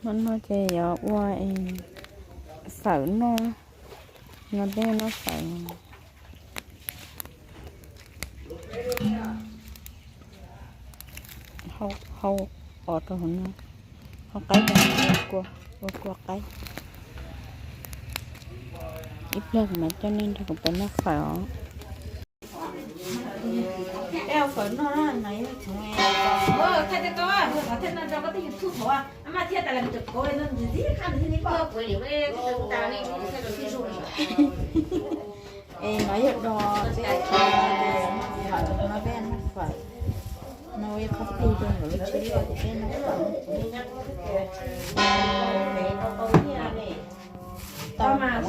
Hmo no ces yuav ua fawm noj, no peb noj fawm. Hau os rau hauv no, hau qaib rau hauv no, ua kua qaib. Ib pliag kuv mam coj nej nrog kuv peb noj fawm os. Peb ua fawm noj na, no yog thaij tej tau, thaij no rau koj tej YouTube hauv, maj thiab tas las mus cov kauv no ntxiv qab ntxiv thiaj li pom. Es no yog do peb, no peb noj fawm, no ua ib qho tig rau nkawd lub tsheb loj ces peb noj fawm. Tau mas,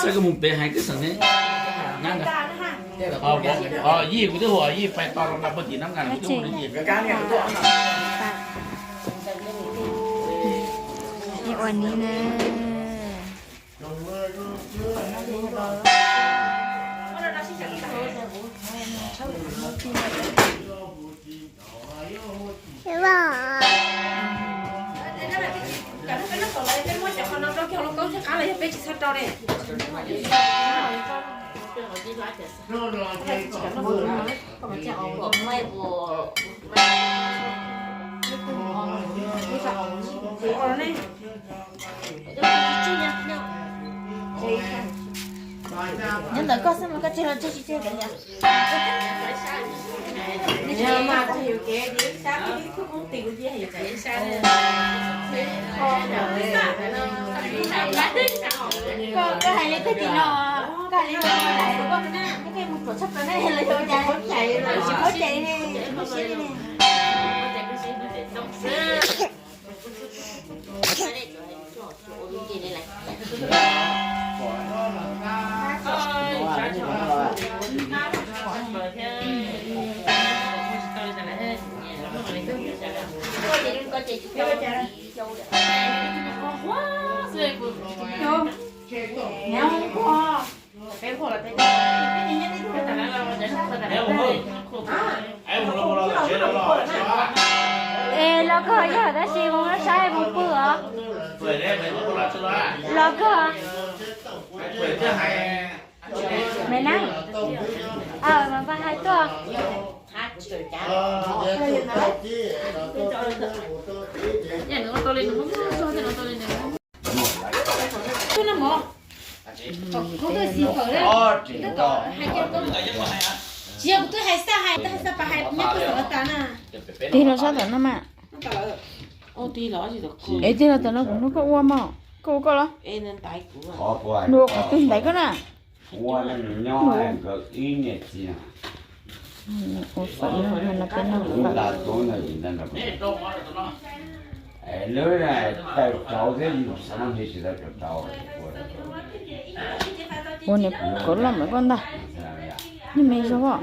Saib koj mus pem hais twb xeem ne. Yij kuv twb hu yij pais tos los nqa puag tim nab nqa kuv twb hu yij. Ua ni na. Nyob ntawm koj xwb mas koj tseg los tseg tsis tseg ntawd yom. Koj hais li tag kis no, koj hais li no, koj mus pom tshaj plaws ne los yog ua cas, tsis paub cais ne, koj siab li ne. Es los kawg yog tab sis mus saib mus pw os. Los kawg. Me na, mas pab hais tuaj. Tsis yog kuv twb hais xaj hais, twb hais xaj pas hais nyob koj xav tas na. Tig los sab tom no mas. Es tig los tom no kuv hnub koj ua mog, koj ua koj los. Nws ua kuv tig ntaiv koj na. Ua fawm no no peb noj fawm. Lub tawm rauv thiab yus xav noj nqi tsis tau rauv rauv. Ua niam kaus loj mas koj ntag. Nws me zog os.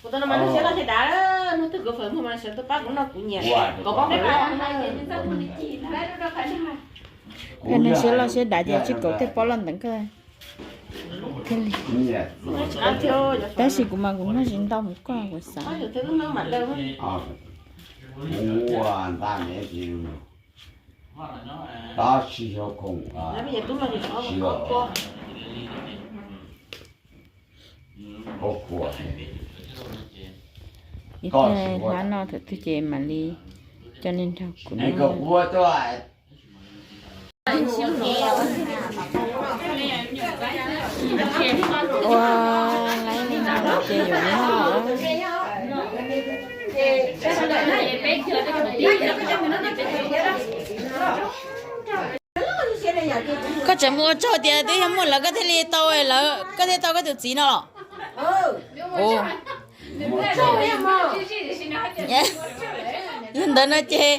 Kuv tau no siab loj siab dav, hnub twg kuv fawm muag mas sawv tuaj pab kuv noj kuv nyiam. Kaus pob loj. Koj niag siab loj siab dav ces tsis kaus tej pob loj ntawd koj thiaj li. Tab sis kuv mas kuv noj tsis ntau mus koj kuv xav. Tab sis yog khoom, ib pliag hlab noj thaum twg ces mam li coj nej nrog kuv noj. Ua, laib li no ces yuav noj. Koj tseem mus ua tsaug tias twb yog muaj lawv koj thiaj li tau lawv, koj thiaj tau koj tus txiv no los? Yog ntawd no ces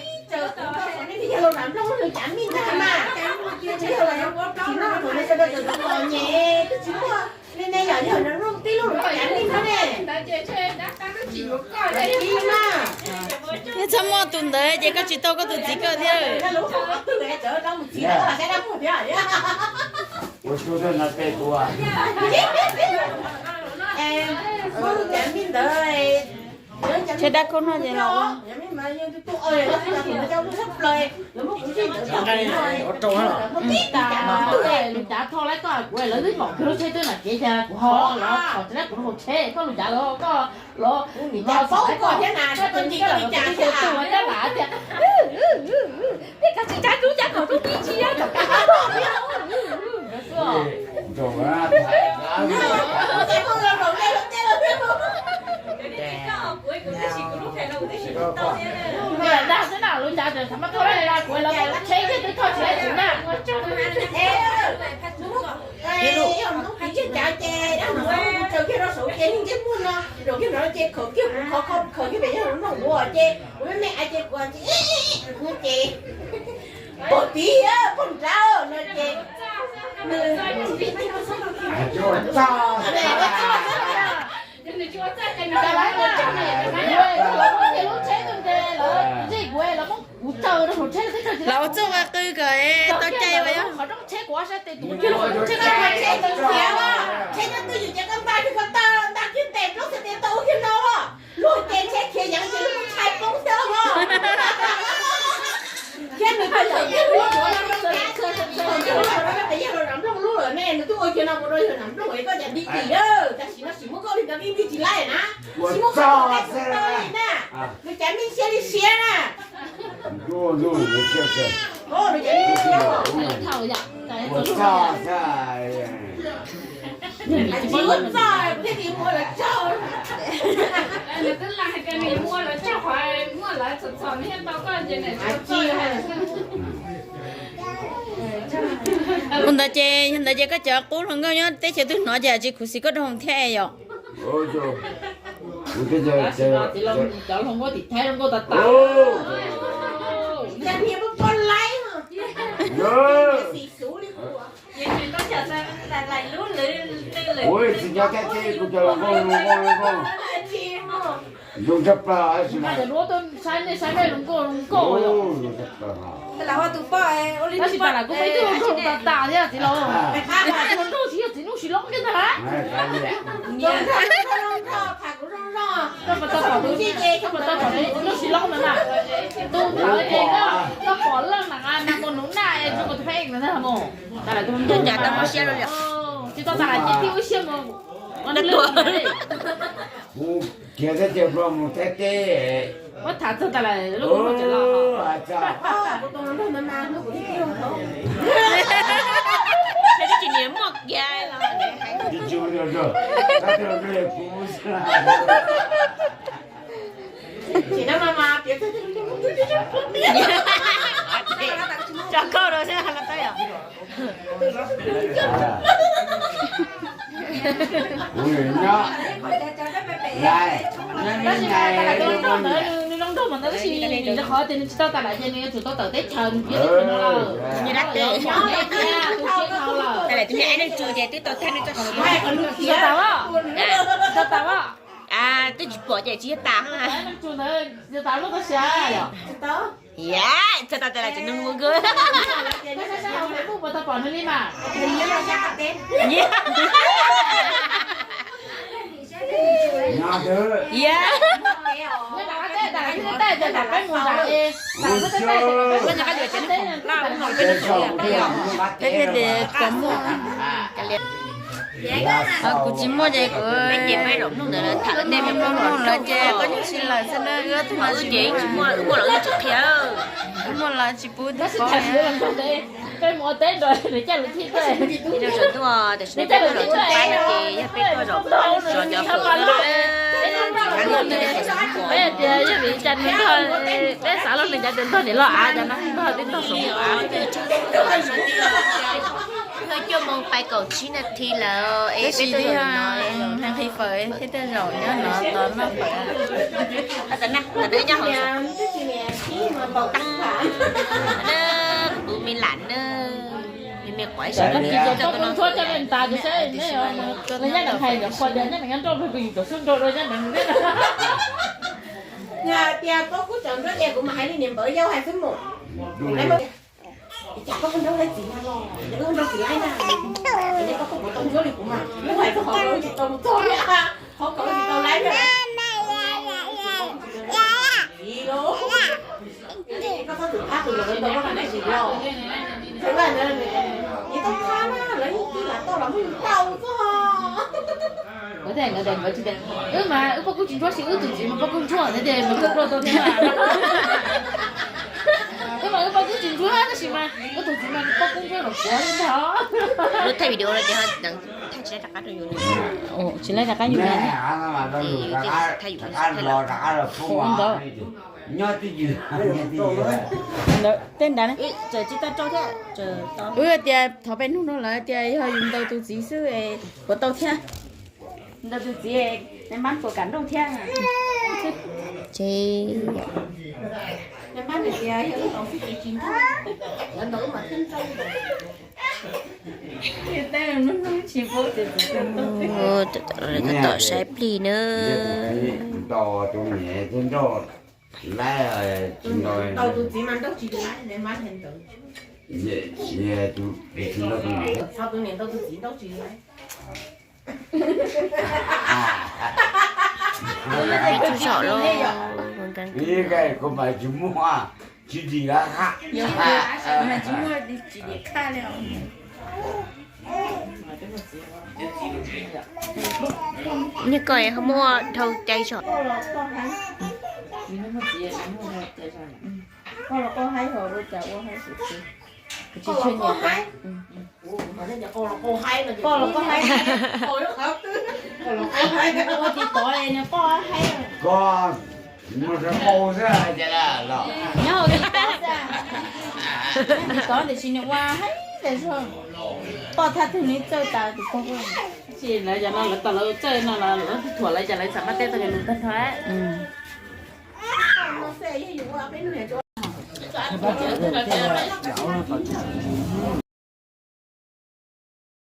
yog txhob muaj tus ntawd ces koj tsis tau koj tus txiv koj thiab. Tshe dab khaub noj ces los ua. Ces dab no ces khaws kiag rau saum ces ntsej muag no, zaum kiag no ces khaws kiag kuv qhov kho khaws kiag pem yog noj ua ces kuv me me a ces kuv ces kuv ces pom tiv pom nrad no ces nws lawv ua txuj ua qw kom tau cai ua yog. Luag ces tsheb khiav yeev ces luag ntshai poob xwb os. Thiab nws twb yog yawg Nam Nplooj lub lawm ne, nws twb ua kiag no mus rau yawg Nam Nplooj es koj cas nti tim, tam sim no sim muab koj li ntawd li nti tsis laij na. Sim muab koj li na, nws cas me siab li siab na. Tsis muab txoj, kuv thiaj li muab lawv tsaug. Ua ntawd ces, yog ntawd ces koj cov qub hluas nkauj nyob teb chaws twg hnov ces tsis khuv xim koj rau thiab yom. Cov hluas nkauj tim Thaib zoo nkauj tas tas. Ua tsis nyob thiab ces kuv cov hluas nkauj zoo nkauj zoo nkauj. Zoo tshaj plaws. Saib nej saib nej zoo nkauj zoo nkauj. Tab sis tas lam kuv peb tug zoo nkauj tas tas thiab txiv laus. Tus zoo nkauj tsis yog txiv Nuj Sis Loob kiag ntag. Koj puas tau pom txiv Nuj Sis Loob ntawd na? Tus ntawd ces koj pom leej na, mas mus nuv na, zoo nkaus tus phab ej ntawd mus. Tsis tau tas lam ces tib ua siab mus. Kuv khiav teb chaws Nplog mus Thaib teb. Muab tham txog tas lam lub Tsis no mas piav txog cov koj rau xwb los tau yom. Nws zoo nkauj ntawd, nws zoo nkauj Mas tab sis vim rau qhov tias nws tsis tau tas lawm ces nws yuav tsum tau tawm teb chaws nws piav teb chaws no lawm. Nws dab teb. Nws piav tus siab dhau lawm. Tas lawm tus me ab neeg tsu ces twb tau tag nws txoj siab. Tsis tau tas os. Tsis tau tas os. Twb tsis pom ces tsis yog tas. Ab neeg tsu ntawd tsis tau tas lub txoj sia yom. Yam, tsis tau tas lawm ces nws ua nkawd. Mus puas tau pom nws li mas. Yam. Peb thiaj tias koj muaj. Kuv tsis muaj ces kuv, peb ces peb zaum hnub ntawd lawv tham lawv tej me mloog mloog lawv ces koj nyob tsis lawm xwb na, wb tsis muaj, wb muaj los tsis qhia, wb muaj los tsis pub tus pov. Peb mus ua teb nrog nws caj lus thib tej. Zaum tuaj tam sim no peb tuaj zaum thib pab no ces yog peb tuaj zaum zov cov fawm no. Peb tias yog vim cas nws ntog, peb xav los nws cas nws ntog niam loj av, cas no ntog tib ntog saum av. Cuaj moos pais kaum tsib nas this lawm es peb tuaj zaum no, hais nqhis fawm thiab tuaj zaum nyob no tos noj fawm. Tam no nyob hauv, kuv tus me lam na, me me quav ib sab. Nyob nram hais nyob qhua tias nyob nram nyob nrauj pes pes yus cov xub nrau rau nyob nram. Yog tias koj kuj tseem nrauj ces kuv mam hais li niam npawv yau hais xwb mus. Cas koj nrauj laib txiv no los, koj nrauj txiv laib na, koj kuj puas tau nrauj li kuv mas, kuv hais txog qhov koj tsis tau mus txog li, qhov koj tsis tau laib na. Koj txhob tus qab tus los tau koj tsis los, txawm lam ntawd, tsis tau qab na, lawv yeej twb lam tau los muaj yus tau txog. Wb mas wb poj kub tsis ntsuab, sis wb tus txiv mas poj kub ntsuab, tias nws kub rau tau thiab. Wb mas wb poj kub tsis ntsuab tab sis mas wb tus txiv mas poj kub ntsuab los puav li ntag. Lub thaij video no ces thaij tsis tau rov qab rau yus. Tsis tau rov qab yus na. Ntawd, tej nrad na. Wb tias thov peb hnub no lawv tias yog yus ntaus tus txiv xwb puas tau thiab. Ntaus tus txiv, nws mam puas kam nrauj thiab. Ces tom saib plig na. Tau tus txiv mas nrauj tsis laib, tus niam ntaus tus txiv nrauj tsis laib. Ib tug zom los. Kuv mas tsis muaj, tsis dim lawv qab. Niag ko ho muaj dhau cai zom. Koj los koj haib, ua tsis tau nws koj haib. Koj mus rau qau xwb hais tias los. Nyob hauv tsis tau xwb. Nyob tsis tau tiam sis nws ua haib tas zog. Poj thaj twg nws txawj tas tus poj. Tsis lawv cov no lawv tau lawv txawj no los lawv thuam lawv cas lawv txawm maj teb tau cov nws tag nrho.